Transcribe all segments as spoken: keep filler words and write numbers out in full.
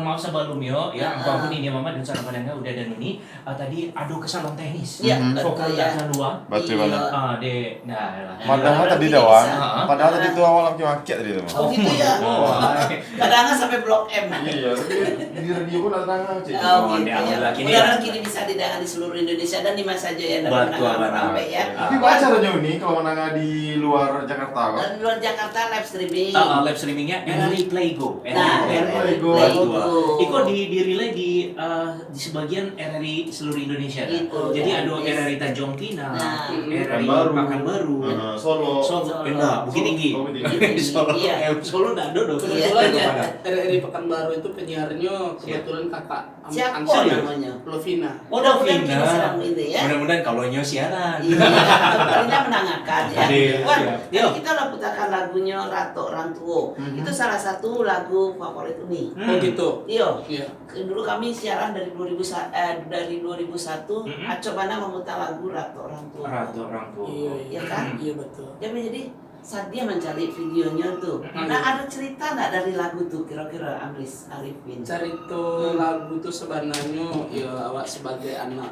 Maaf sabalumnyo, yo, Ah, angku-angku ah. nini, mama dan sanak padanga, Uda dan Uni, ah, tadi ado kasalahan teknis. Ya, Mhm. betul, Vokal ya. tak kaluar. Batua Iya. bana. Ah, dek, nah, lah. Padahal Nah, tadi kini dah, Wan. bisa. Ah. Padahal tadi tu awak makin makek tadi tu. Oh, gitu ya? Oh, ah. Kadang sampai blok M. Iya, tapi di radio pun nak tadanga, cik. Oh, Oh, gitu dia ya. awal lagi ni. Mudah-mudahan kini bisa didanga di seluruh Indonesia dan di mana saja ya, dan Betul, mendengar benar. sampai ya. Ya. Tapi baca aja ni kalau mendengar di luar Jakarta, Pak. Dan di luar Jakarta live streaming. Ah, ah, live streaming-nya, R R I Play Go. Nah, R R I Play Go. Play Go. Iko di, di-relay di, eh, di sebagian R R I seluruh Indonesia. Gitu, Jadi ya, ada yes. R R I Tanjung Pinang, Nah. R R I Pekanbaru. Pekanbaru, Ah, Solo. Solo, Solo. enggak, Bukit Tinggi. Oh, Bukit Bukit Tinggi, Solo. Iya. Solo enggak ada doh. Iya. Kebetulan ya, R R I Pekanbaru itu penyiarnya kebetulan kakak ang- Siapa angsa. Namanya? Lovina. Oh, Mudah-mudahan Lovina. kini serang ini ya. Mudah-mudahan kalau nyo siaran. Iya, Lovina menangakan ya. Iya, Wan, iya. tadi kita lah putarkan lagunya Ratok Orang Tuo. Mhm. Itu salah satu lagu favorit Uni. Hmm. Oh gitu. Iyo, Iya. dulu kami siaran dari dua ribu sa- eh, dari dua ribu satu, Mhm. acok bana memutar lagu Ratok Orang Tuo. Ratok Orang Tuo. Iya, iya. Iya kan? Iya betul. Jadi, jadi sadia mencari videonya tu. Hmm. Nah, ada cerita ndak dari lagu tu kira-kira, Amris Arifin? Cerita lagu tu sebenarnya ya awak sebagai anak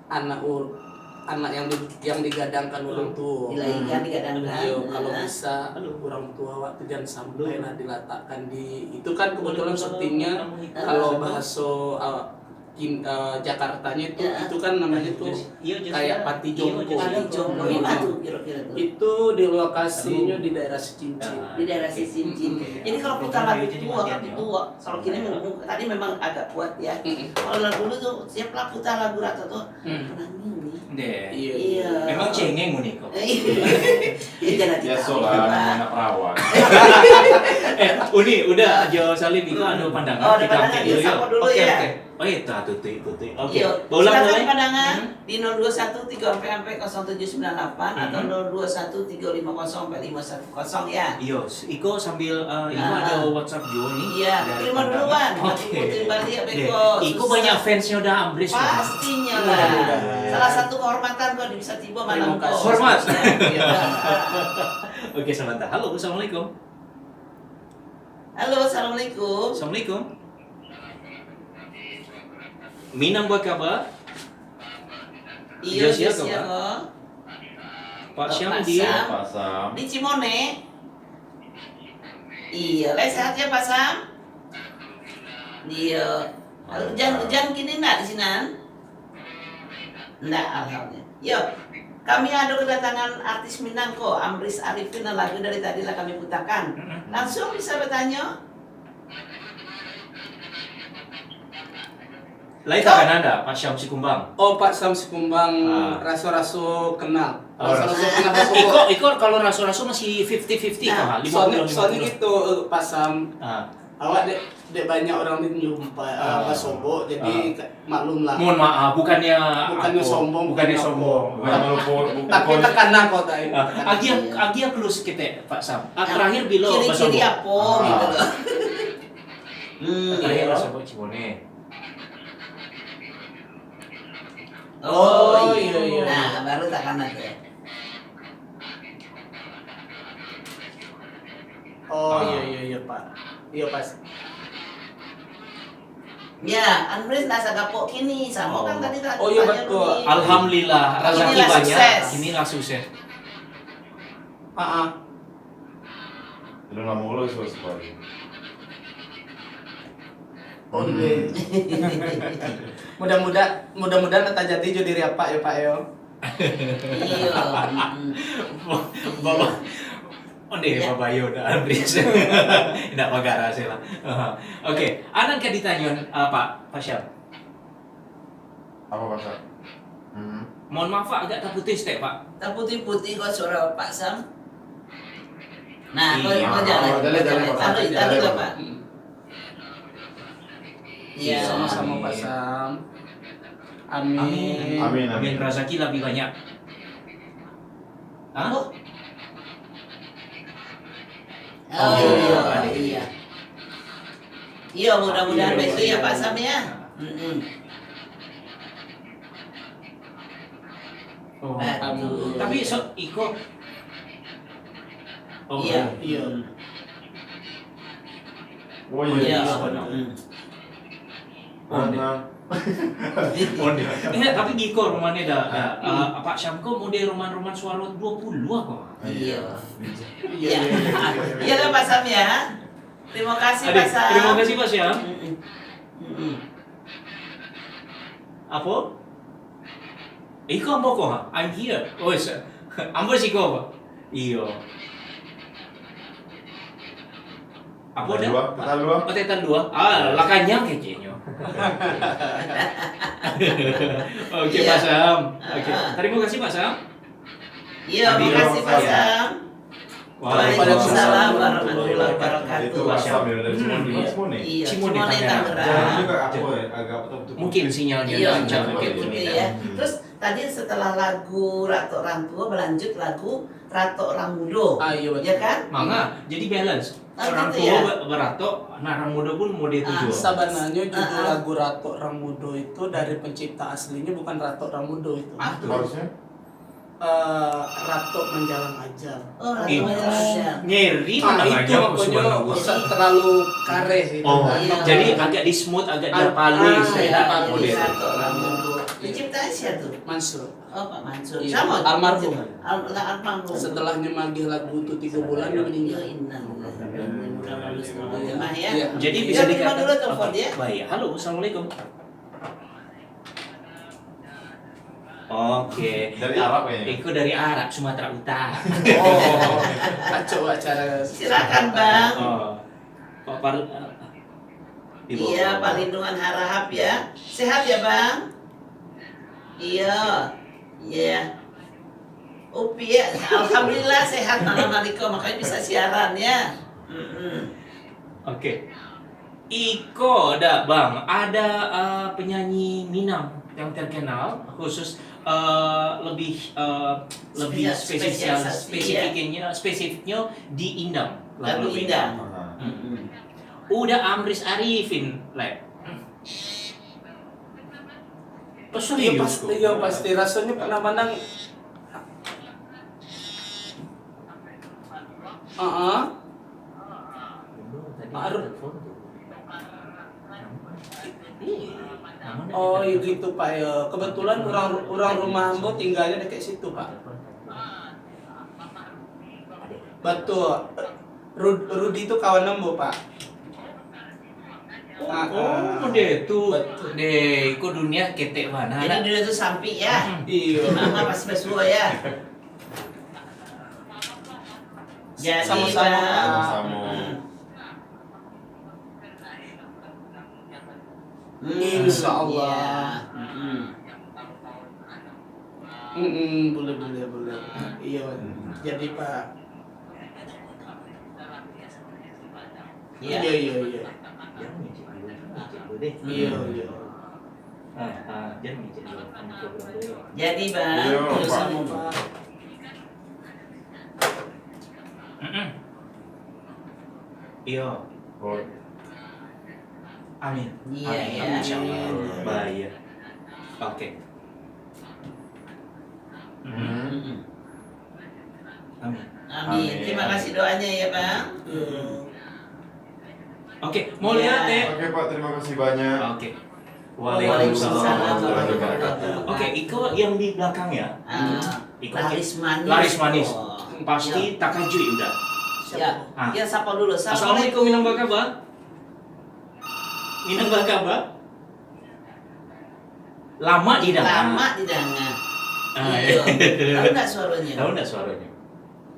anak ur- anak yang di, yang digadangkan orang tua. Dilahirkan, digadangkan. Iya, kalau Nah. bisa orang tua awak tu jangan sampai lah diletakkan di itu kan kebetulan syutingnya kalau bahasa uh, kin, uh, Jakartanya itu Ya. itu kan namanya tuh Iya, Jos. kayak Iya, pati jongko. Jos. Pati jongko. Di mana tu kira-kira tu? Itu di lokasinya di daerah Sicincin. Ah. Di daerah Sicincin. Oke. Jadi kalau Oke, putar oke, lagu jadi tua, bagian tapi ya. tua. Kalau kini mungkin tadi memang agak kuat ya. Mm-mm. Kalau lagu dulu tuh siap lah putar lagu Ratok tuh. Hmm. Menangis nih. Deh. Iya. Iya. Memang cengeng Uni ko. Iya, jangan ditahu. Biasolah, anak perawan. Eh, Uni, Uda, jo Salim, iko ada pandangan. Oh, ada Kita pandangan. angkat Yuk, dulu, ya. sapa dulu, Oke, ya. oke. Oh, itu tutup, tutup. Oke. Iya. Baulang Silakan boleh? Pandangan Hmm. di nol dua satu tiga empat empat kosong tujuh sembilan lapan atau Hmm. nol dua satu tiga lima kosong empat lima satu kosong ya. Iyo, iko sambil, eh, iko Ah. ada WhatsApp juo ni. Iya, Dari terima Pandangan. duluan. Oke. Ikutin balik ya, Deh, Beko. iko Susah. Banyak fansnya Uda Amris. Pastinya lah. Iya. Salah satu kehormatan kau bisa tiba malam Terima kasih. kau. Hormat. Iya. Oke, sebentar. Halo, assalamualaikum. Halo, assalamualaikum. Assalamualaikum. Minang bakaba? Iya, Iya, iya, siapa, siapa? Pak Oh, Syam Pak di Syam. Pak Sam. Di Cimone. Iya, lai sehat ya Pak Sam? Iya. Hujan-hujan kini ndak di sinan? Ndak, alhamdulillah. Yo, kami ada kedatangan artis Minang ko, Amris Arifin, lagu dari tadi lah kami putarkan. Mm-mm. Langsung bisa bertanya. Lai takana ndak, Pak Syam Sikumbang? Oh, Pak Sam Sikumbang Ah. raso-raso kenal. Oh, Raso-raso kenal. Iko, iko kalau raso-raso masih fifty fifty Nah, kah? Soalnya, Lima puluh, soalnya lima puluh. Gitu, Pak Sam. Ah. Awak dek, dek banyak orang ni nyumpa Ah. ah, basobok, jadi Ah. ka- maklum lah. Mohon maaf, bukannya Bukannya apa, sombong, bukannya bukan sombong. Bukan melupo, bu- Tapi bukan- takana kau tadi. Ah, agia, agia close kita, Pak Sam. Ah, terakhir bilo Ciri-ciri basobok? apa Ah. Gitu loh. Hmm, Terakhir iya. basobok Cimone. Oh, Oh, iya. iya, iya. Nah, baru takana tu. Oh, Ah. Iya, iya, iya, Pak. Iya, pas. Ya, Amris lah sagapok kini, sama kan Oh. Tadi tak Oh, iya, tanya betul. Uni. Alhamdulillah, rezeki Inilah banyak. sukses. Inilah sukses. Ah, ah. Belum lama lo suruh sekali. Onde. Mudah-mudah, mudah-mudahan lah tajadi jo diri apak yo, Pak yo. Iya. Mm-mm. Bapak, onde Ya. Bapak yo dah habis. Ndak bagara sih lah. Oke, anak ka ditanyo, ah, Pak, Pak Syam. Apa bahasa? Hmm. Mohon maaf, Pak, agak taputus, Pak. Taputus-putus kau suara Pak Sam. Nah, kau, Iya. Kau jalan. Oh, jalan, jalan, Pak. Taruh, taruh lah, Pak. Iya. Sama-sama Pak Sam. Amin. Amin, amin. Amin, razaki lebih banyak. Hah? Oh. Oh, Oh, iya, ada. Iya. Iya, mudah-mudahan Iya, begitu ya iya. Pak Sam ya. Mm-mm. Oh, Betul. tapi so, iko. Oh, Iya. Iya. Oh Iya. iya. Iya. Mm. Onde. Onde. Eh, tapi giko rumah ni dah, dah. Ah, Pak Syam ko model roman-roman suaro dua puluh ko. Iya. Iya. Iya lah, Pak Sam, ya. Terima kasih, Pak Sam. Terima kasih, Pak Syam. Mm-mm. Mm-mm. Apa? Iko ambo ko, ha? I'm here. Oh, sa-, ambo siko, Pak. Iyo. Apa dah? Dua, total dua. Oh, total dua. Ah, lah kanyang kecenyo. Oke, Pak Sam. Oke. Terima kasih, Pak Sam. Iya, makasih, Pak Sam. Waalaikumsalam warahmatullahi wabarakatuh. Itu Pak Sam ya, dari Cimone. Iya, Cimone, Tangerang. Jalan juga apa ya? Agak apa tuh? Mungkin sinyalnya lancar, mungkin. Iya, mungkin ya. Terus tadi setelah lagu Ratok Rang Tuo, berlanjut lagu Ratok Rang Mudo. Ah, iya, betul. Ya kan? Manga, jadi balance. Ah, orang tua baratok, nah, orang mudo pun model tu juga. Sabananyo judul lagu Ratok Rang Mudo itu dari pencipta aslinya bukan Ratok Rang Mudo itu. Ah, harusnya? Eh, Ratok Manjalang Ajal. Oh, Ratok Manjalang Ajal. Ngeri namanya itu, makanya usah terlalu kareh gitu. Oh, jadi agak di-smooth, agak dipalis, ya, dipalis. Model. Ratok Rang Mudo. Penciptanya siapa tuh? Mansur. Oh, Pak Mansur. Iya. Sama. Almarhum. Al-, almarhum. Setelahnya magih lagu tu tiga bulan, dia meninggal. Ya, innalillahi wa inna ilaihi raji'un. Iya. Jadi, ya, bisa dikatakan dulu telepon dia. Baik. Halo, assalamualaikum. Oke. Dari Arab kayaknya. Iko dari Arab, Sumatera Utara. Oh, kacau acara. Silakan, Bang. Oh. Pak Par-, eh, di bawah. Iya, Pak Lindungan Harahap ya. Sehat ya, Bang? Iya. Iya. Upi ya, alhamdulillah sehat malam hari ko, makanya bisa siaran ya. Mm-mm. Oke. Iko dah, Bang, ada, eh, penyanyi Minang yang terkenal, khusus, eh, lebih, eh, lebih spesial, spesifiknya, spesifiknya di Indam, lagu Indam. Aha. Mm-mm. Uda Amris Arifin, Lek. Iyo, pasti, iyo, pasti. Rasanya pernah mandang. Heeh. Baru. Oh, iyo gitu, Pak, ya. Kebetulan urang, urang rumah ambo tinggalnya dekat situ, Pak. Batul. Rud-, Rudi tu kawan ambo, Pak. Oh, ah, oh, dia tu. Betul. Deh, iko dunia ketek bana. Jadi dunia tu sampik, ya? Hmm. Iyo. Mama pasti basuo, ya? Jadi, sama-sama, Bang. Sama-sama. Hmm. Hmm, insya Allah. Iya. Hmm. Mm-mm, boleh, boleh, boleh. Iyo, jadi, Pak. Iya. Iyo, iyo, iyo. Iyo, iyo. Jadi, Bang, iyo, terus sama, Pak. Mm-mm. Iyo. Oh. Amin. Iya, amin. Iya, insya Allah. Iya. Baik. Oke. Hmm. Amin. Amin. Amin. Terima kasih doanya ya, Bang. Hmm. Oke, mau lihat, eh? Oke, Pak, terima kasih banyak. Oke. Waalaikumsalam warahmatullahi wabarakatuh. Oke, iko yang di belakang ya. Ah, iko laris manis. Laris manis. Oh. Pasti takajuik udah. Ya. Ah. Ya, sapa dulu? Assalamualaikum, Minang, apa kabar? Minang, apa kabar? Lama didanga. Lama didanga. Ah, iyo. Tahu ndak suaronyo? Tahu ndak suaronyo?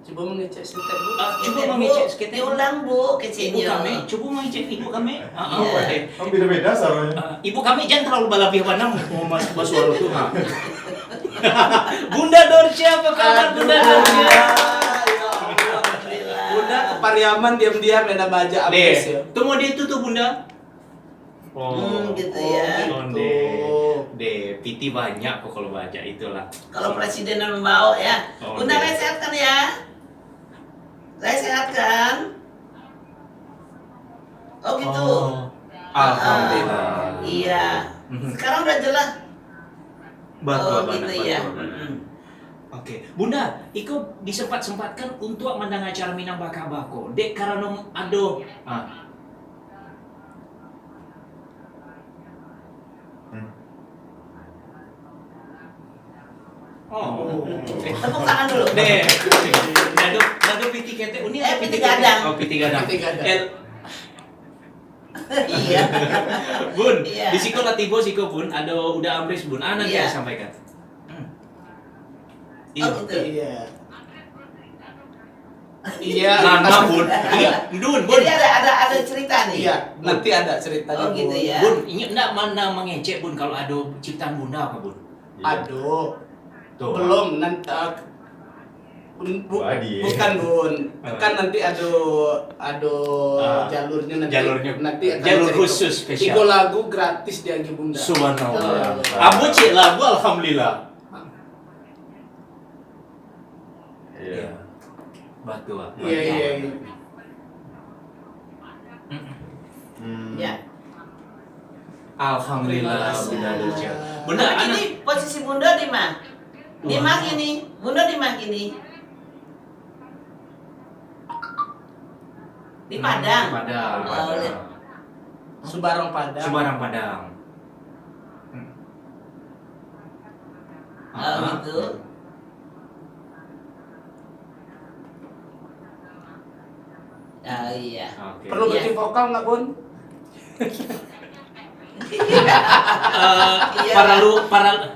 Cubo mangecek saketek, Bu. Ah, cubo mangecek saketek. Diulang, Bu, keceknyo. Ibu kami, cubo mangecek ibu kami. Ah, ah, boleh. Kan beda-beda suaronyo. Ah, ibu kami jan talalu balabiah bana, mau mas-, basuaro tu, ha. Bunda Dorsia, apa kabar, Bunda Dorsia? Aduh, ya Allah, alhamdulillah. Bunda ka Pariaman diam-diam, dah baajak abis, ya. Tunggu dia tu, tu, Bunda. Oh. Hmm, gitu ya. Oh, gitu. Deh, deh, piti banyak kok kalau baajak itulah. Kalau presiden yang membawa ya. Oh, Bunda, deh. Lai sehat kan ya? Lai sehat kan? Oh, gitu. Oh. Ah, alhamdulillah. Iya. Mhm. Sekarang udah jelas. Batua, oh, bana, gitu ya. Batua, bana. Mm-mm. Oke, Bunda, iko disempat-sempatkan untuk mandanga acara Minang Bakaba ko. Dek karano ado, ah. Oh. Eh, tepuk tangan dulu. Deh. Dado, dado pitih ketek. Ini eh, ada pitih gadang. Oh, pitih gadang. Pitih gadang. El- Iya. Bun, iya. Di siko lah tibo siko, Bun. Ada uda amris, Bun. Ah, nanti iya. Sampaikan. Hmm. Oh, gitu. Iya. Iya. Lama, Bun. Iya, Bun, Bun. Jadi ada, ada, ada cerita nih. Iya, nanti ada ceritanya, oh, gitu, Bun. Ya. Bun, ingat ndak mana mangecek, Bun, kalau ada ciptaan Bunda apa, Bun? Iya. Aduh. Tuh. Belum, nan-, eh, bu-, bukan, Bun. Ah. Kan nanti ada, ada ah, jalurnya nanti. Jalurnya. Nanti akan jalur cerita khusus spesial. Tiga lagu gratis diagih Bunda. Subhanallah. Tuh. Ambo cek lagu, alhamdulillah. Iya. Batua. Iya, iya, iya. Hmm. Ya. Alhamdulillah, terima kasih. Bunda Dorce. Bunda, nah, anak ini posisi Bunda di mana? Di mana ini? Bunda di mana ini? Di Padang. Hmm, Padang. Oh, Padang. Subarang Padang. Subarang Padang. Hmm. Oh, gitu. Oh, iya. Oke. Perlu backing vokal nggak, Bun? Eh, iya. Paralu, paral-,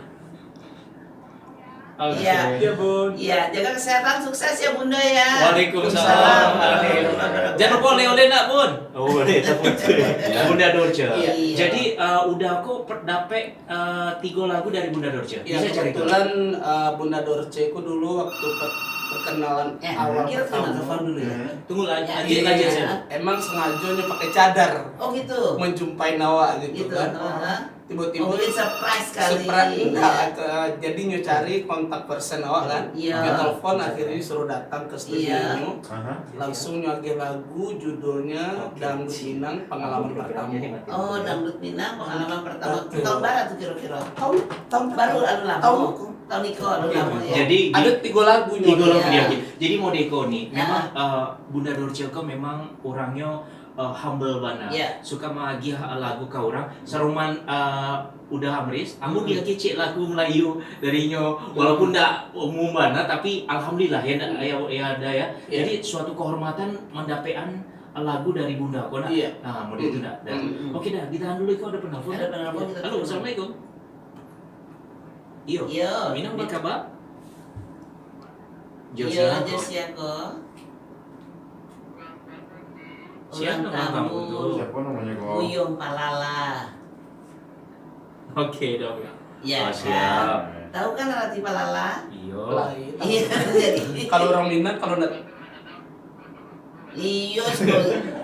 oke. Iya. Iya, Bun. Iya, jaga kesehatan, sukses ya, Bunda, ya. Waalaikumsalam. Waalaikumsalam. Jangan lupa oleh-oleh nak, Bun? Oh, boleh, tak betul. Ya. Bunda Dorce. Iya. Jadi, eh, uda ko per-, dapek Eh, tigo lagu dari Bunda Dorce. Ya, bisa carito? Kebetulan, eh, Bunda Dorce ku dulu waktu per-, perkenalan eh, awal kira pertama. Kena telepon dulu ya. Hmm. Tunggu, lanjut, ya, lanjut, iya, lanjut, iya. Emang sengajo nyo pakai cadar. Oh, gitu. Menjumpai awak gitu, gitu, kan. Heeh. Tiba-tiba oh, mungkin surprise kali. Surprise, enggak, ke, jadi nyo cari kontak person awak, kan. Iya. Nyo telepon, akhirnya suruh datang ke studio nyo. Iya. Aha. Langsung nyo agih lagu, judulnya oke. Dangdut Minang Pengalaman Pertama. Oh, Dangdut Minang Pengalaman Pertama. Betul. Tahun bara tu kira-kira? Tahun, tahun baru, alun lamo. Tahun iko. Tahun iko, alun lamo, ya. Jadi, ada tigo lagu nyo. Tigo lagu dia. Jadi, mode ko ni, memang, eh, Bunda Dorce ko memang orangnyo, eh, humble bana. Ya. Suka maagiah lagu ka urang. Saruman, eh, Uda Amris, ambo diagiah ciek lagu Melayu dari inyo, walaupun ndak umum bana, tapi alhamdulillah ya, ndak, ya, ya ada ya. Ya. Jadi suatu kehormatan mandapekan lagu dari Bunda ko nak. Iya. Nah, model itu nak. Dah. Hmm, hmm. Oke dah, ditahan dulu, iko ada penelpon. Ada penelpon, kita halo, telepon. Assalamualaikum. Iyo. Iyo. Minang, apa kabar? Jo, iyo, siapa? Jo siapa ko? Siapa ulang tahun tu? Siapa namanya ko? Buyuang Palala. Oke, dong. Ya, oh, kan? Siap. Tahu kan arti palala? Iyo. Lain. Iya, jadi. Kalau orang Minang, kalau ndak iyo,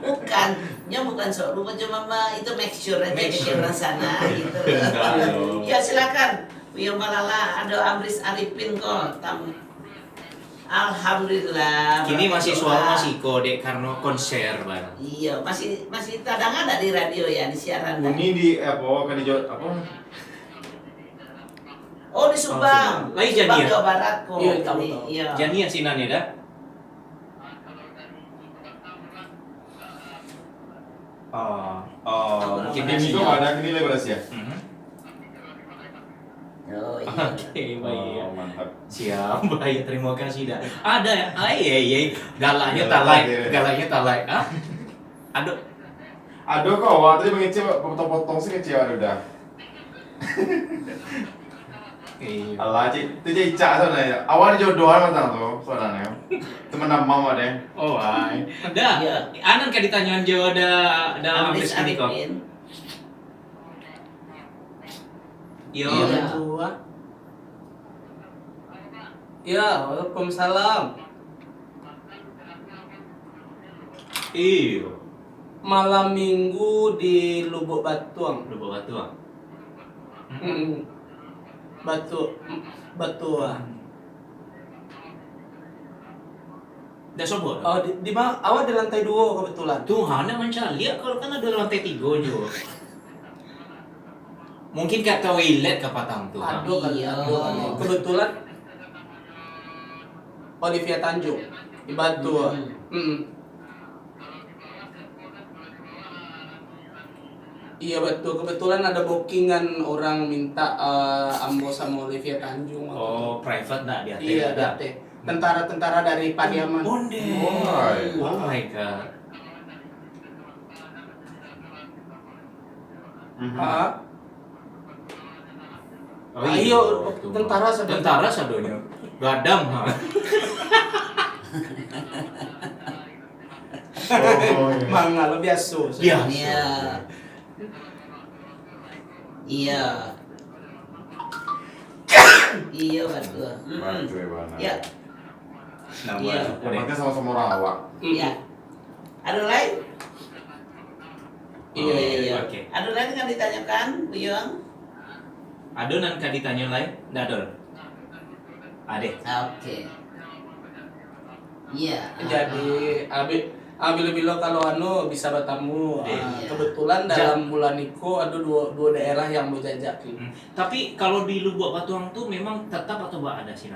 bukan. Nyo bukan sok rupa, cuma ma-, itu make sure aja. Make sure. Orang sana, gitu. Enggak, loh. Ya, silakan. Buyuang Palala, ada Amris Arifin ko, tam-, alhamdulillah. Kini masih suara masih iko, dek, karena konser, Bang. Iya, masih, masih tadanga ndak di radio ya, di siaran? Bunyi di, apa, kan di jo-, apa? Oh, di Subang. Oh, Subang. Lain Subang, Jania. Jawa Barat ko. Iya, tahu, tahu. Iya. Jania sinan ya, dah? Oh, oh, mungkin dari sini. Ada kini lebar sia. Mhm. Oh, iya. Oke, baik. Oh, mantap. Siap, baik. Terima kasih dah. Ada ya? Ai, ai, ai. Galaknya talai, galaknya talai. Ah? Aduh. Aduh, kok awak tadi mengecil potong-potong sih kecil ada dah. Iya. Alah, cik, tu cik Icak sabananyo. Awak dijodohan matang tu, sabananyo. Teman amang awak deh. Oh, ai. Dah, iya. Anan ka ditanyoan jo da-, dalam Amris Arifin. Yo. Iya, tu, ah. Ya, waalaikumsalam. Iyo. Malam minggu di Lubuk Batuang. Lubuk Batuang. Mm-mm. Batu-, Batuang. Dah sobo tu? Oh, di, di ma-, awak di lantai duo kebetulan. Tu, ha, nak mancaliak kalau kan ada lantai tigo juo. Mungkin ka toilet ka patang tu, ha. Aduh, kali, iya. Aduh, kali. Kebetulan. Olivia Tanjung. Di Batu. Hmm. Mm-mm. Iya, betul. Kebetulan ada bookingan orang minta, eh, ambo sama Olivia Tanjung waktu itu. Oh, private nak di ateh Iya, di ada. ateh. Tentara-tentara dari Pariaman. Onde. Why? Oh my god. Mhm. Ah, Oh, ayo, waktu tentara ma- sadonyo. Tentara sadonyo. Gadang ha. Oh, iya. Mangalo biaso. Biaso. Iya. Iya. Iya, betul. Mm-mm. Betul banget. Ya. Nama Iya. suku Yang deh. penting sama-sama orang awak. Iya. Ada lain? Iya, iya, iya. Oke. Ada lain yang ditanyakan, Buyuang? Ada nan ka ditanyo lain? Ndak ada. Adeh. Oke. Iya. Jadi, abi, ah, bilo-bilo kalau anu bisa batamu. Iya. Ah, kebetulan Ja- dalam bulan iko ada dua dua daerah yang bajajak. Hmm. Tapi kalau di Lubuak Batuang tu memang tetap atau ba ada sih?